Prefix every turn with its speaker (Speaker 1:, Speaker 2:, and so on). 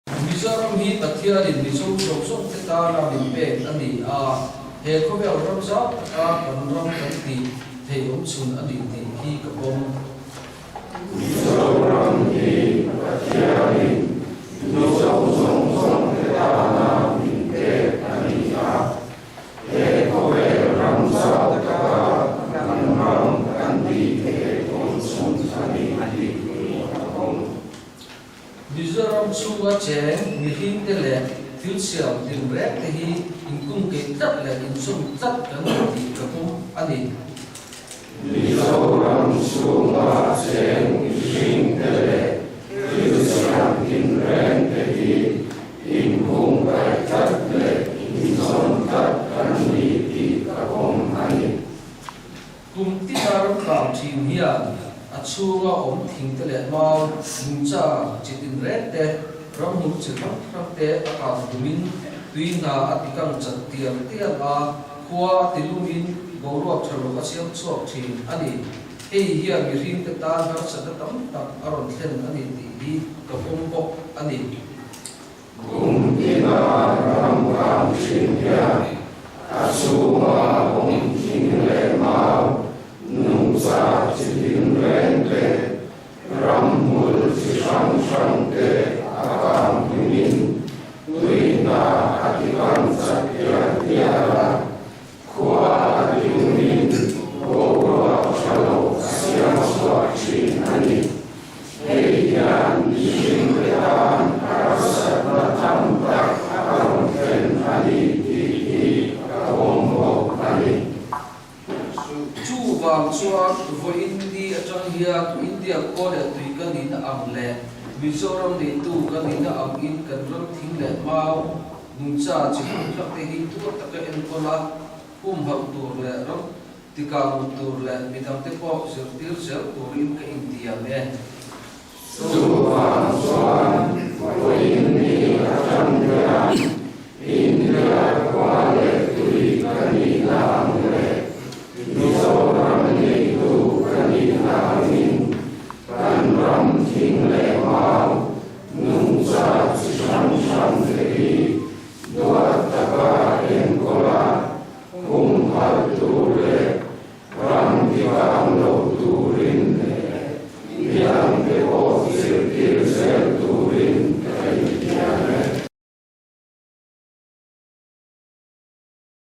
Speaker 1: Mizoram hi Pathianin Mizo zawng zawngte tana min pek a ni a, he khawvel ram zau taka kan ram kan tih theih awm chhun a ni tih hi ka pawm.
Speaker 2: Mizoram hi Pathianin Mizo zawng zawngte tana min pek a ni a, he khawvel ram zau taka kan ram kan tih theih awm chhun a ni tih hi ka pawm.
Speaker 1: Mizoram chhunga cheng mihringte leh thil siam tinreng te hi inkungkeih tlat leh inchawm tlat kan ni tih ka pawm a ni.
Speaker 2: Mizoram chhunga cheng mihringte leh thil siam tinreng te hi inkungkaih tlat leh inchawm tlat kan ni tih ka pawm a ni.
Speaker 1: Kum tina ram kang thin hian a chhunga awm thing te leh mau, nungcha chi tinreng te, ramhmul chi hrang hrang te a kang dumin tui hna a ti kang chat tial tial a, khua a ti lumin boruak tha lo a siam chhuak thin a ni. Hei hian mihring te tan harsatna tam tak a rawn thlen a ni tih hi ka pawm bawk a ni.
Speaker 2: Kum tina ram kang thin hian a chhunga awm thing leh mau, nungcha chi tin reng te, ramhmul chi hrang hrang te a kang hlimin tui hna a ti kang chak tial tial a, khua a ti lumin boruak tha lo a siam chhuak thin a ni. Hei hian mihringte tan harsatna tam tak a rawn thlen a ni tih hi ka pawm bawk a ni.
Speaker 1: Chuvang chuan vawiin ni atang hian India khua leh tui ka nihna ang leh Mizoram neitu ka nihna angin kan ram thing leh mau nungcha chi hrang hrang te hi tuar taka enkawl a, humhalh tur leh ram Tikah mut tur leh midangte pawh zirtir zel turin ka intiam e.
Speaker 2: Chuvang chuan vawiin ni atang hian.